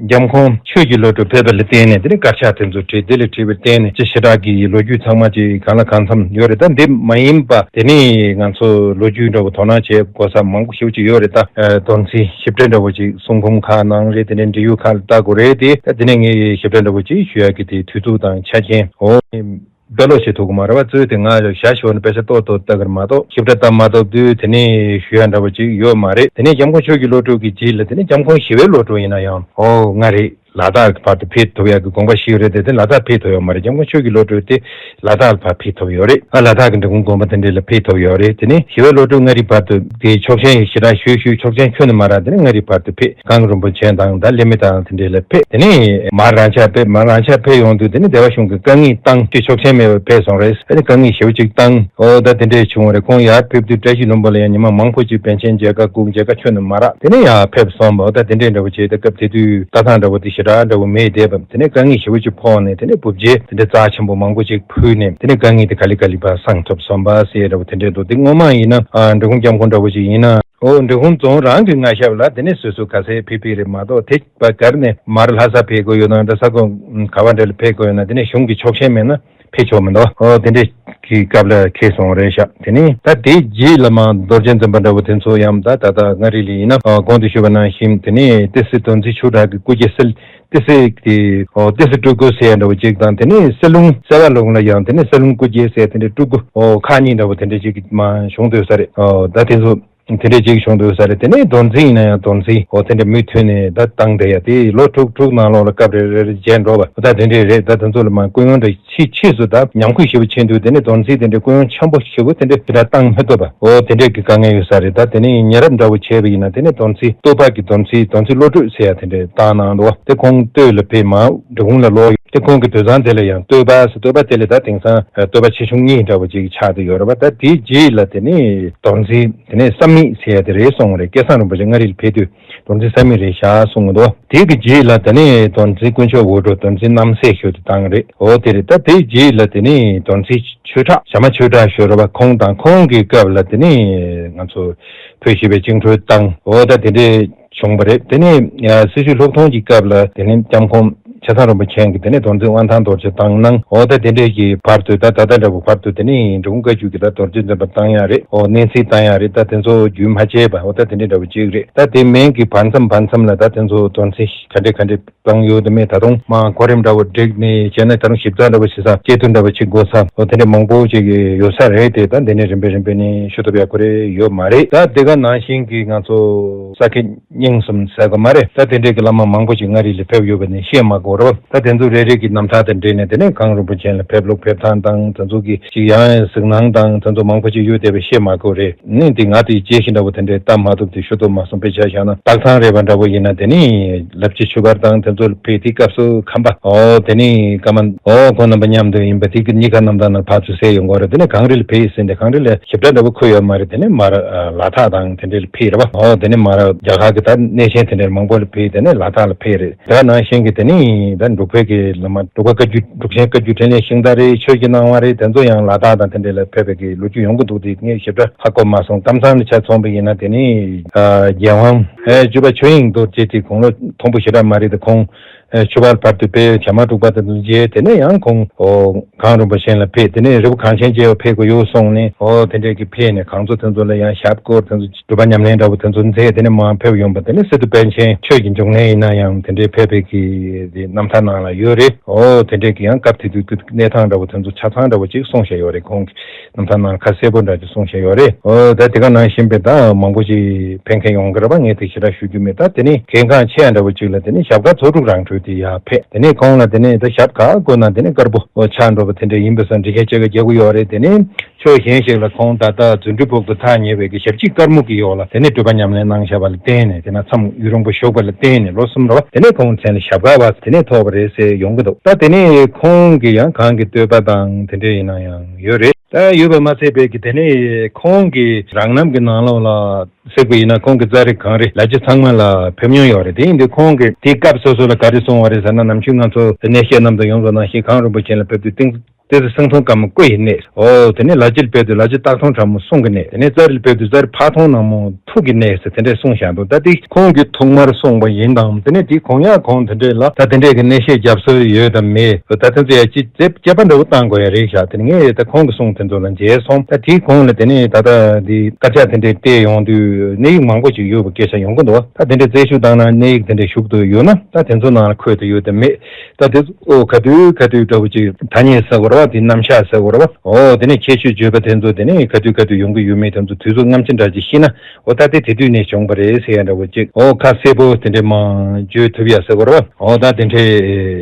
འཇམ་མགོན་ཆོས་ཀྱི་བློ་གྲོས་ཕེབས་པ་ལ་བརྟེན་ནས་དེ་ནས་དཀར་ཆག་དེ་ཚོ་བྲིས། དེ་ལ་བྲིས་པར་བརྟེན་ནས་ཅི་ཞེ་དྲག་གི་ལོ་རྒྱུས་ཚང་མ་ཅིག་གང་ལ་གང་འཚམ་ཡོད་རེད། ད་འདི་མ་ཡིན་པ་དེ་ནས་ང་ཚོ་ལོ་རྒྱུས་འདྲ་བོ་དོ་སྣང་བྱེད་དགོས་ས་མང་པོ་ཞེ་པོ་ཅིག་ཡོད་རེད། ད་མདོ་འཛིན་ཞིབ་ཕྲ་འདྲ་བོ་ཅིག་གསུང་འབུམ་ཁག་ནང་རེད། དེ་ནས་འབྲི་ཡུལ་ཁག་ལ་ལྟ་དགོས་རེད། དེ་ད་དེ་ནས་ངས་ཞིབ་ཕྲ་འདྲ་བོ་ཅིག་ཞུ་ཡག་གི་དེ་དུས་ཚོད་དང་ཆ་རྐྱེན། འོ། དཔེ་ཀློག་བྱེད་ཐུབ་ཀྱི་མ་རེད་པ། གཙོས་དེ་ང་ཞ་ཞོར་ནས་དཔེ་ཆ་ཏོག་ཏོག་ལྟ་གི་རེད་མ་གཏོགས། ཞིབ་ཕྲ་ལྟ་མ་ཐུབ་དུས་དེ་ནས་ཞུ་ཡ་འདྲ་བོ་ཅིག་ཡོད་མ་རེད། དེ་ནས་འཇམ་མགོན་ཆོས་ཀྱི་བློ་གྲོས་ཀྱི་རྗེས་ལ་དེ་ནས་འཇམ་མགོན་ཞི་བའི་བློ་གྲོས་ཡིན་ན་ཡང་། འོ་མངའ་རིས་ལ་དྭགས་ཀྱི་བར་དུ་ཕེབས་ཐུབ་ཡ་གི་དགོངས་པ་བཞེས་ཡོད་རེད་དེ། དེ་ལ་དྭགས་ཕེབས་ཐུབ་ཡོད་མ་རེད། འཇམ་མགོན་ཆོས་ཀྱི་བློ་གྲོས་དེ་ལ་དྭགས་ལ་ཕར་ཕེབས་ཐུབ་ཡོད་རེད། ཨ་ལ་དྭགས་ཀྱི་འབྲི་གུང་དགོན་པ་དེ་འདྲ་ལ་ཕེབས་ཐུབ་ཡོད་རེད། དེ་ནས་ཞི་བའི་བློ་གྲོས་མངའ་རིས་བར་དུ་དེ་ཆོག་མཆན་ཞེ་དྲག་ཞུས་ཞུས། ཆོག་མཆན་ཁྱོན་ནས་མ་རག་དེ་ནས་མངའ་རིས་བར་དུ་ཕེབས། གངས་རིན་པོ་ཆེ་དང་ད་ལི་མི་དང་དེ་འདྲ་ལ་ཕེབས། དེ་ནས་མར་རང་ཆགས་ཕེབས། མར་རང་ཆགས་ཕེབས་ཡོང་དུས་དེ་ནས་སྡེ་པ་གཞུང་གི་བཀའ་དངུལ་བཏང་སྟེ་ཆོག་མཆན་མེད་པར་ཕེབས་སོང་རེད། དེ་ནས་དཀའ་ངལ་ཞེ་པོ་ཅིག་བཏང་། འོ་ད་དེ་འདྲས་བྱུང་བ་རེད། ཁོང་ཡར་ཕེབས་དུས་བཀྲ་ཤིས་ལྷུན་པོ་ལ་ཡང་ཉི་མ་མང་པོ་ཅིག་པཎ་ཆེན་མཇལ་ཁ་སྒུག། མཇལ་ཁ་ཁྱོན་ནས་མ་རག་དེ་ནས་ཡར་ཕེབས་སོང་བ། འོ་ད་དེ་འདྲས་འདྲ་བོ་བྱས། ད་སྐབས་དེ་དུས་ལྟ་སྟངས་འདྲ་བོ་དེ་ཞེ་དྲག་འདྲ་བོ་མེད་བསྡད་པ། དེ་ནས་དཀའ་ངལ་ཞེ་པོ་ཅིག་ཕོག་ནས་དེ་ནས་སྦུབ་རྗེས་དེ་འདྲས་རྩ་ཆེན་པོ་མང་པོ་ཅིག་ཕུལ་ནས་དེ་ནས་དཀའ་ངལ་དེ་ག་ལེ་ག་ལེ་ཕར་སངས་ཐུབ་སོང་བ་ཟེར་འདྲ་བོ་དེ་འདྲས་འདུག་དེ་སྔོན་མ་ཡིན་ན་ཨ་འབྲི་གུང་སྐྱབས་མགོན་འདྲ་བོ་ཅིག་ཡིན་ན། འོ་འབྲི་གུང་རྫོང་རང་གི་མངའ་ཞབས་ལ་དེ་ནས་སོ་སོ་ག་ཚད་ཕེབས་ཕེབས་རེད་མ་གཏོགས། དེ་བར་སྒར་ནས་མར་ལྷ་ས་ཕེབས་དགོས་ཡོད་ན་འདྲ། ས་ཁོངས་ག་བ་འདྲ་ལ་ཕེབས་དགོས་ཡོད་ན་དེ་ནས་གཞུང་གི་ཆོག་མཆན་མེད་ན་ཕེབས་ཆོག་མི་འདུག་འོ་དེ་འདྲས་ཀྱི་སྐབས་ལ་འཁེལ་སོང་རེད་ཤག་དེ་ནས་ད་དེའི་རྗེས་ལ་མར་རྡོ་རྗེ་འཛིན་པ་འདྲ་བོ་དེ་ཚོ་ཡང་ད་ད་ལྟ་མངའ་རིས་ལ་ཡིན་ན། ཨ་གོང་དུ་ཞུས་པ་ནང་བཞིན་དེ་ནས་ཏི་སེ་དོན་རྩེ་ཆོས་གྲགས་ཀྱི་སྐུ་སྐྱེ་སེ། ཏི་སེ་དེ་ཨོ་ཏི་སེ་སྤྲུལ་སྐུ་ཟེར་ཡ་འདྲ་བོ་ཅིག་དང་། དེ་ནས་སེ་ལུང་སེ་བ་ལུང་ལ་ཡང་དེ་ནས་སེ་ལུང་སྐུ་སྐྱེ་ཟེར་དེ་འདྲའི་སྤྲུལ་སྐུ་ཨོ་ཁག་གཉིས་འདྲ་བོ་དེ་འདྲ་ཅིག་མར་བྱུང་སྡོད་ས་རེད། ཨོ་ད་དེ་ཚོ་དེ་འདྲ་ཅིག་བྱུང་སྡོད་ས་རེད། དེ་ནས་རྡོར་འཛིན་ཡིན་ན་ཡང་རྡོར་འཛིན་ཨོ་དེ་འདྲ་མུ་མཐུད་ནས་ད་བཏང་བསྡད་ཡ་དེ་ལོ་དྲུག་དྲུག་ནང་ལོགས་ལ་སྐབས་རེ་རེ་རེ་བརྗེ་འགྲོ་བ། ཨོ་ད་དེ་འདྲ་རེད། ད་དེ་ཚོ་ལ་མར་སྐུ་ཡོན་འདྲ་ཕྱིས་ཕྱིས་སུ་ད་ཉམས་རྒུད་ཞེ་པོ་ཕྱིན་དུས་དེ་ནས་རྡོར་འཛིན་དེ་འདྲའི་སྐུ་ཡོན་ཆེན་པོ་ཞེ་པོ་དེ་འདྲ་དེ་འདྲ་བཏང་མི་ཐུབ་པ། ཨོ་དེ་འདྲའི་གི་དཀའ་ངལ་ཡོད་ས་རེད། ད་དེ་ནས་ཉེ་རབས་འདྲ་བོ་བྱས་པ་ཡིན་ན་དེ་ནས་རྡོར་འཛིན་སྟོད་པ་གི་རྡོར་འཛིན་རྡོར་འཛིན་བློ་གྲོས་ཟེར་ཡ་དེ་འདྲ་བཏང་གནང་འདུག་དེ་ཁོང་སྟོད་ལ་ཕེབས། མར་འབྲི་གུང་ལ་ལོག་ཡོད། དེ་ཁོང་གི་སྡོད་ཁང་དེ་ལ་ཡང་སྟོད་པ་ཟེར། སྟོད་པ་དེ་ལ་ད་དེང་སང་སྟོད་པ་ཆེ་ཆུང་གཉིས་འདྲ་བོ་ཅིག་ཆགས་བསྡད་ཡོད་རེད་པ། ད་དེའི་རྗེས་ལ་དེ་ནས་རྡོར་འཛིན་དེ་ནས་བསམ་ཡས་ཟེར་ཡ་དེ་རེད་གསུངས་རེད། སྐལ་བཟང་རིན་པོ་ཆེ་མངའ་རིས་ལ་ཕེབས་དུས། རྡོར་འཛིན་བསམ་ཡས་རེད་ཤག་གསུངས་འདུག་དེ་གི་རྗེས་ལ་དེ་ནས་རྡོར་འཛིན་དཀོན་མཆོག་འུར་སྒྲོག་རྡོར་འཛིན་རྣམ་སྲས་ཞུ་དེ་བཏང་རེད། འོ་དེ་རེད། ད་དེའི་རྗེས་ལ་དེ་ནས་རྡོར་འཛིན་ཆོས་གྲགས་ཞྭ་དམར་ཆོས་གྲགས་ཞུ་རེད་པ། ཁོང་དང་ཁོང་གི་སྐབས་ལ་དེ་ནས་ང་ཚོ་བོད་ཞི་བའི་བཅིངས་འགྲོལ་བཏང་། འོ་ད་དེ་འདྲས་བྱུང་བ་རེད། དེ་ནས་སྲི་ཞུ་ལྷུག་མཐོང་གི་སྐབས་ལ་དེ་ནས་སྐྱབས་མགོན་ ཆ་ཚང་རིན་པོ་ཆེ་གིས་དེ་ནས་རྡོར་འཛིན་དབང་ཐང་རྡོ་རྗེ་བཏང་གནང་། འོ་ད་དེ་འདྲས་ཀྱི་བར་དུ་ད་ད་ལྟ་འདྲ་བོ་བར་དུ་དེ་ནས་འབྲི་གུང་བཀའ་བརྒྱུད་ཀྱི་ད་རྡོར་འཛིན་སྟོན་པ་བཏང་ཡག་རེད། འོ་གནས་ཚུལ་བཏང་ཡག་རེད། ད་དེ་ཚོ་རྒྱུན་མ་ཆད་པ་འོ་ད་དེ་འདྲས་འདྲ་བོ་ཅིག་རེད། ད་དེ་མིན་གྱི་བར་མཚམས་བར་མཚམས་ལ་ད་དེ་ཚོ་རྡོར་འཛིན་ག་འདྲས་ག་འདྲས་བཏང་ཡོད་དེ་མེད་ད་དུང་མ་གོ་རིམ་འདྲ་བོ་བསྒྲིགས་ནས་བྱས་ན་ད་དུང་ཞིབ་ཚགས་འདྲ་བོ་བྱེད་ས་དཔྱད་བསྡུར་འདྲ་བོ་བྱེད་དགོས་ས་འོ་དེ་འདྲས་མང་པོ་ཅིག་ཡོད་ས་རེད་དེ། ད་འདི་ནས་རིམ་པས་རིམ་པས་ནས་ཞུ་ཐུབ་ཡག་གོ་རེ་ཡོད་མ་རེད། ད་དེ་ག་ནང་བཞིན་གྱི་ང་ཚོ་ས་ཁྱི་སྙིང་གསུམ་ཟེར་གི་མ་རེད། ད་དེ་འདྲས་ཀྱི་བླ་མ་མང་པོ་ཅིག་མངའ་རིས་ལ་ཕེབས་ཡོད་པ་ནི་བཤད་མ་དགོས་རེད་བ། ད་དེ་ཚོ་རེ་རེ་གི་རྣམ་ཐར་དང་འབྲེལ་ནས་དེ་ནས་གངས་རིན་པོ་ཆེ་ལ་ཕེབས་ལུགས་ཕེབས་སྟངས་དང་དེ་ཚོ་གི་ཅིག་ཡང་གཟིགས་སྣང་དང་དེ་ཚོ་མང་པོ་ཅིག་ཡོད་བསྡད་པ་བཤད་མ་དགོས་རེད། ནི་འདི་ང་དེ་རྒྱས་ཤིང་འདྲ་བོ་དེ་འདྲས་ལྟ་མ་ཐུབ་དེ་ཞུ་ཐུབ་མ་སོང་། དཔེ་ཆ་བཞག་ན་སྟག་ཚང་རེད་པ་འདྲ་བོ་ཡིན་ན་དེ་ནི་ལབ་ཀྱི་ཆུ་བར་དང་དེ་ཚོ་ལ་ཕེབས་དེ་སྐབས་སུ་ཁམས་པ་འོ་དེ་ནི་ཀ་མ་འོ་ཁོང་རྣམ་པ་མཉམ་དུ་ཡིན་པ་དེ་གི་གཉིས་ཀ་རྣམ་ཐར་ནང་ཕར་ཚུར་གསལ་ཡོང་གི་རེད། དེ་ནས་གངས་རི་ལ་ཕེབས་ཟིན་ཏེ་གངས་རི་ལ་ཞིབ་ཕྲ་འདྲ་བོ་འཁོད་ཡོད་མ་རེད། དེ་ནས་མར་ལ་དྭགས་དང་དེ་འདྲའི་ལ་ཕེབས་རེད་བ། འོ་དེ་ནས་མར་རྒྱ་གར་གྱི་ད་གནས་ཆེན་དེ་འདྲའི་མང་པོ་ལ་ཕེབས། དེ་ནས་ལ་དྭགས་ལ་ཕེབས་རེད། དེ་ནང་བཞིན་གྱི་དེ་ནས་ད་འབྲུག་བོད་ཀྱི་བླ་མ་འབྲུག་པ་བཀའ་བརྒྱུད་འབྲུག་ཆེན་བཀའ་བརྒྱུད་འཕྲིན་ལས་ཤིང་རྟ་རེད། ཆོས་ཀྱི་སྣང་བ་རེད། དེ་ཚོ་ཡང་ལ་དྭགས་དང་དེ་འདྲའི་ལ་ཕེབས་པའི་གི་ལོ་རྒྱུས་ཡོང་གི་འདུག་དེ་ངས་ཞིབ་ཕྲ་ཧ་གོ་མ་སོང་། ཀམ་ཚང་ལ་ཆ་མཚོན་པ་ཡིན་ན་དེ་ནས་རྒྱལ་དབང་བཅུ་པ་ཆོས་དབྱིངས་རྡོ་རྗེ་དེ་དགུང་ལོ་མཐོན་པོ་ཞེ་དྲག་མ་རེད། དེ་ཁོང་ཆུ་བར་བར་དུ་དཔལ་བྱ་མ་འབྲུག་པ་དང་མཇལ། དེ་ནས་ཡང་ཁོང་གངས་རིན་པོ་ཆེ་ལ་ཕེབས། དེ་ནས་རི་བོ་གངས་ཅན་མཇལ་བར་ཕེབས་དགོས་ཡོད་གསུངས་ནས་འོ་དེ་འདྲས་ཀྱི་ཕེབས་ནས་གངས་མཚོ་དེ་ཚོ་ལ་ཡང་ཞབས་སྐོར་དེ་ཚོ་སྒྲུབ་པ་ཉམས་ལེན་འདྲ་བོ་དེ་ཚོ་མཛད། དེ་ནས་མར་ཕེབས་ཡོང་པ་དེ་ནས་སི་ཏུ་པཎ་ཆེན་ཆོས་ཀྱི་འབྱུང་གནས་ཡིན་ན་ཡང་དེ་འདྲས་ཕེབས་པའི་གི་རྣམ་ཐར་ནང་ལ་ཡོད་རེད། འོ་དེ་འདྲས་ཀྱི་ཡང་སྐབས་དེ་དུས་ཀྱི་གནས་སྟངས་འདྲ་བོ་དེ་ཚོ་ཆ་ཚང་འདྲ་བོ་ཅིག་གསུངས་བཞག་ཡོད་རེད། ཁོང་གི་རྣམ་ཐར་ནང་ལ་ཁ་གསལ་པོ་འདྲ་ཅིག་གསུངས་བཞག་ཡོད་རེད། འོ་ད་དེ་ག་ནང་བཞིན་པའི་ད་མང་པོ་ཅིག་ཕེབས་མཁན་ཡོང་གི་རེད་པ། ངས་དེ་ཞེ་དྲག་ཞུ་རྒྱུ་མེད། ད་དེ་ནས་གལ་འགངས་ཆེ་ཡ་འདྲ་བོ་ཅིག་ལ་དེ་ནས་ཞབས་དཀར་ཚོ་དྲུག་རང་གྲོལ་དེ་ཡར་ཕེབས། དེ་ནས་ཁོང་ལ་དེ་ནས་ད་ཞབས་ག་བསྐོར་ན་དེ་ནས་དཀར་པོ་ཆགས་འགྲོ་བ་དེ་འདྲ་ཡིན་པ་སོགས་འགྲེལ་བཤད་བྱེད་ག་རྒྱག་གི་ཡོད་རེད། དེ་ནས་ཕྱོགས་གཞན་ཞིག་ལ་ཁོང་ད་ལྟ་རྫུ་འཕྲུལ་ཕུག་ཏུ་ཐག་ཉེ་བའི་གི་ཞབས་ཕྱི་དཀར་མོ་གི་འོག་ལ་དེ་ནས་སྒྲུབ་པ་ཉམས་ལེན་གནང་བཞག་པ་ལ་བརྟེན་ནས་དེ་ན་མཚམས་ཡུན་རིང་པོ་བཞུགས་པ་ལ་བརྟེན་ནས་ལོ་གསུམ་རེད་པ། དེ་ནས་ཁོང་མཚན་ལ་ཞབས་དཀར་བ་དེ་ནས་ཐོབ་པ་རེད་ཟེར་ཡོང་གི་འདུག་ད་དེ་ནས་ཁོང་གི་ཡང་གང་གི་བསྟོད་པ་དང་དེ་འདྲ་ཡིན་ན་ཡང་ཡོད་རེད། ད་ཡོད་པ་མ་ཟད་པའི་གི་དེ་ནས་ཁོང་གི་རང་རྣམ་གི་ནང་ལོགས་ལ་གཟིགས་པ་ཡིན་ན་ཁོང་གི་ཙཱ་རི་གངས་རི་ལ་རྒྱ་ཚང་མ་ལ་ཕེབས་མྱོང་ཡོད་རེད། དེ་ཡིན་དུས་ཁོང་གིས་དེ་སྐབས་སོ་སོ་ལ་ག་རེ་གསུངས་པ་རེད་ཟེར་ན། ནམ་རྒྱུན་ང་ཚོ་གནས་བཤད་རྣམས་དང་ཡོངས་སུ་གནང་ཞིང་གངས་རིན་པོ་ཆེ་ལ་ཕེབས་དུས་ཏིང་ཏེ་སེང་གདོང་དཀར་མོ་སྐུ་ཡི་གནས། འོ་དེ་ནས་ལ་རྒྱ་ལ་ཕེབས་དུས་ལ་རྒྱ་སྟག་མདོང་དྲག་མོ་གསུང་གི་གནས། དེ་ནས་ཙཱ་རི་ལ་ཕེབས་དུས་ཙཱ་རི་ཕག་མདོང་ནག་མོ་ཐུགས་ཀྱི་གནས་ཟེར་དེ་འདྲས་གསུངས་བཞག་འདུག་ད་དེ་ཁོང་གིས་ཐོག་མར་གསུངས་པ་ཡིན་དང་དེ་ནས་དེ་གོང་ཡང་ཁོང་དེ་འདྲས་ལ་ད་དེ་འདྲས་ཀྱི་གནས་བཤད་རྒྱབ་སྲོལ་ཡོད་དམ་མེད། ད་དེ་ཚོ་ཡང་ཅི་དེ་དཔྱད་པ་འདྲ་བོ་བཏང་དགོས་ཡ་རེད་ཤག་དེ་ནས་ངས་ད་ཁོང་གི་གསུང་དེ་ཚོ་ལ་མཇལ་སོང་། ད་དེའི་གོང་ལ་དེ་ནས་ད་ལྟ་འདི་དཀར་ཆག་དེ་འདྲས་བལྟས་ཡོང་དུས་གནས་ཡིག་མང་པོ་ཅིག་ཡོད་པ་སྐད་ཆ་ཡོང་གི་འདུག་ད་དེ་འདྲས་རྩད་ཞིབ་བཏང་ན་གནས་ཡིག་དེ་འདྲས་ཞུགས་འདུག་ཡོད་ན་ད་དེ་ཚོ་ནང་ལ་འཁོད་དུ་ཡོད་དམ་མེད། ད་དེ་ཚོ་ག་དུས་ག་དུས་འདྲ་བོ་ཅིག་ཐ་སྙད་ཟེར་དགོས་རེད་པ། དེ་རྣམ་གཞག་ཟེར་དགོས་རེད་པ། འོ་དེ་ནས་ཁྱད་ཆོས་བརྗོད་པ་དེ་ཚོ་དེ་ནས་ག་དུས་ག་དུས་ཡོང་གི་ཡོད་མེད་དེ་ཚོ་དུས་ཚོད་སྔ་ཕྱི་འདྲ་ཅིག་ཤེས་ན། འོ་ད་དེ་དེ་དུས་ནས་བྱུང་བ་རེད་ཟེར་ཡ་འདྲ་བོ་ཅིག་འོ་ཁ་གསལ་པོ་དེ་འདྲས་མ་བརྗོད་ཐུབ་ཡ་ཟེར་དགོས་རེད་པ། འོ་ད་དེ་འདྲས་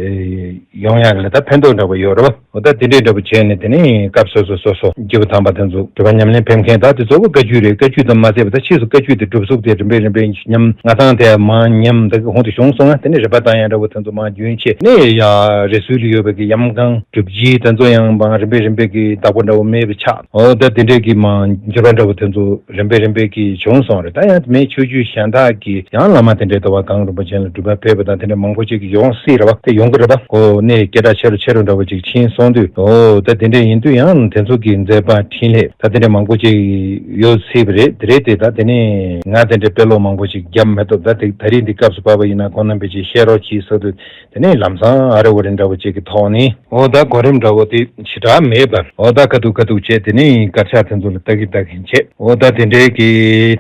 ཡོང་ཡག་ལ་ད་ཕན་ཐོགས་འདྲ་བོ་ཡོད་རེད་པ། འོ་ད་དེ་འདྲས་འདྲ་བོ་བྱས་ནས་དེ་ནས་སྐབས་སོ་སོ་སོ་སོ་སྐྱེས་བུ་དམ་པ་དེ་ཚོ་སྒྲུབ་པ་ཉམས་ལེན་ཕེབས་མཁན། ད་དེ་གཙོ་བོ་བཀའ་བརྒྱུད་རེད། བཀའ་བརྒྱུད་དང་མ་ཟད་པ་ད་ཕྱིས་སུ་བཀའ་བརྒྱུད་དེ་སྒྲུབ་ཚུགས་ཏེ་རིམ་པས་རིམ་པས་ཉམས་མངའ་ཐང་དེ་མར་ཉམས་ད་གོང་དུ་བྱུང་སོང་ང་། དེ་ནས་རིམ་པ་བཏང་ཡ་འདྲ་བོ་དེ་ཚོ་མར་རྒྱུན་ཆད་ནས་ཡ་རི་སུལ་ལ་ཡོད་པའི་གི་ཡམ་གང་སྒྲུབ་བྱེད་དེ་ཚོ་ཡང་མར་རིམ་པས་རིམ་པས་གི་བདག་པོ་འདྲ་བོ་མེད་པ་ཆགས། འོ་ད་དེ་འདྲས་ཀྱི་མར་འགྱུར་བ་འདྲ་བོ་དེ་ཚོ་རིམ་པས་རིམ་པས་ཀྱི་བྱུང་སོང་རེད། ད་ཡང་མིའི་ཆོས་བརྒྱུད་གཞན་དག་གི་ཡང་བླ་མ་དེ་འདྲས་དུ་བ་གངས་རིན་པོ་ཆེ་ལ་སྒྲུབ་པ་ཕེབས་པ་དང་དེ་འདྲས་མང་པོ་ཅིག་ཡོང་སྲིད་རེད་པ། དེ་ཡོང་གི་རེད་པ། ཨོ་གནས་སྐད་གྲགས་ཆེ་རུ་ཆེ་རུ་འདྲ་བོ་ཅིག་ཕྱིན་སོང་དུས། ཨོ་ད་དེ་འདྲས་ཡིན་དུས་ཡང་དེ་ཚོ་གི་མཛད་པ་འཕྲིན་ལས་ད་དེ་འདྲས་མང་པོ་ཅིག་ཡོད་སྲིད་པ་རེད། དེ་རེད་དེ་ད་དེ་ནས་ང་དེ་འདྲས་དཔེ་ཀློག་མང་པོ་ཅིག་བརྒྱབ་མི་ཐུབ། ད་དེ་ད་རིང་འདི་སྐབས་སུ་བབས་པ་ཡིན་ན་ཁོང་རྣམ་པས་ཅིག་བཤད་རོགས་གྱིས་ཟེར་དུས། དེ་ནས་ལམ་སང་ཨ་རེ་འོ་རེ་འདྲ་བོ་ཅིག་གི་ཐོག་ནས་ཨོ་ད་གོ་རིམ་འདྲ་བོ་དེ་ཞེ་དྲག་མེད་པར་ཨོ་ད་ཁ་ཐུག་ཁ་ཐུག་བྱས། དེ་ནས་དཀར་ཆག་དེ་ཚོ་ལ་ལྟ་གི་ལྟ་གི་བྱས། ཨོ་ད་དེ་འདྲའི་གི་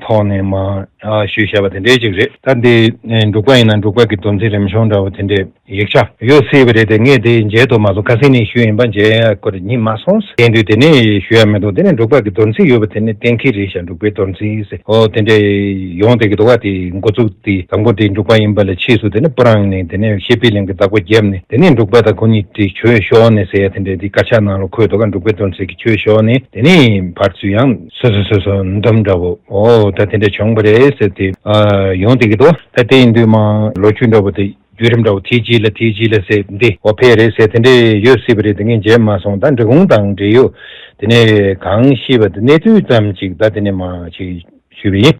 ཐོག་ནས་མ་ཨ་ཞུས་བཞག་པ་དེ་འདྲའི་ཅིག་རེད། ད་འདི་འབྲུག་པ་ཡིན་ན་འབྲུག་པ་གི་རྡོར་འཛིན་རིམ་བྱོན་འདྲ་བོ་དེ་འདྲའི་ཡིག་ཆ་ཡོད་སྲིད་པ་རེད་དེ། ངས་དེ་མཇལ་ཐུབ་མ་སོང་། ཁ་སང་ནས་ཞུས་ཡིན་པ་མཇལ་ཡག་གོ་རེ་རྙེད་མ་སོང་། དེ་དུས་དེ་ནས་ཞུ་ཡག་མི་འདུག་དེ་ནས་འབྲུག་པ་གི་རྡོར་འཛིན་ཡོད་པ་དེ་ནས་གཏན་འཁེལ་རེད་ཤག་འབྲུག་པའི་རྡོར་འཛིན་ཟེར། ཨོ་དེ་འདྲ་ཡོང་བསྡད་ཀྱི་འདུག་ག་དེ་འགོ་འཛུགས་དེ་དང་པོ་དེ་འབྲུག་པ་ཡིན་པ་ལ་ཕྱིས་སུ་དེ་ནས་སྤུ་རངས་ནས་དེ་ནས་བཤད་པའི་གླིང་གི་བདག་པོ་བརྒྱབ་ནས་དེ་ནས་འབྲུག་པ་དང་ཁོ་གཉིས་དེ་ཆོས་ཞུ་ནས་ཟེར་ཡ་དེ་འདྲ་དེ་དཀར་ཆག་ནང་ལ་འཁོད་འདུག་ག་འབྲུག་པའི་རྡོར་འཛིན་གྱི་ཆོས་ཞུ་ནས་དེ་ནས་ཕར་ཚུར་ཡང་སོ་སོ་སོ་སོ་འདུམ་འདྲ་བོ་ཨོ་ད་དེ་འདྲ་བྱུང་བ་རེད་ཟེར་ཏེ་ཨ་ཡོང་བསྡད་ཀྱི་འདུག་ད་དེ་ཡིན་དུས་མ་ལོ་རྒྱུས་འདྲ་བོ་དེ། བརྒྱུད་རིམ་འདྲ་བོ་དེའི་རྗེས་ལ་དེའི་རྗེས་ལ་ཟེར་འདི་འོ་ཕེ་རེད་ཟེར་དེ་འདྲས་ཡོད་སྲིད་པ་རེད། དེ་ངས་མཇལ་མ་སོང་། ད་འབྲི་གུང་དང་འབྲེལ་ཡོད་དེ་ནས་གང་ཤེས་པ་དེ་གནས་ཚུལ་ཙམ་ཅིག་ད་དེ་ནས་མ་ཅིག་ཞུས་པ་ཡིན།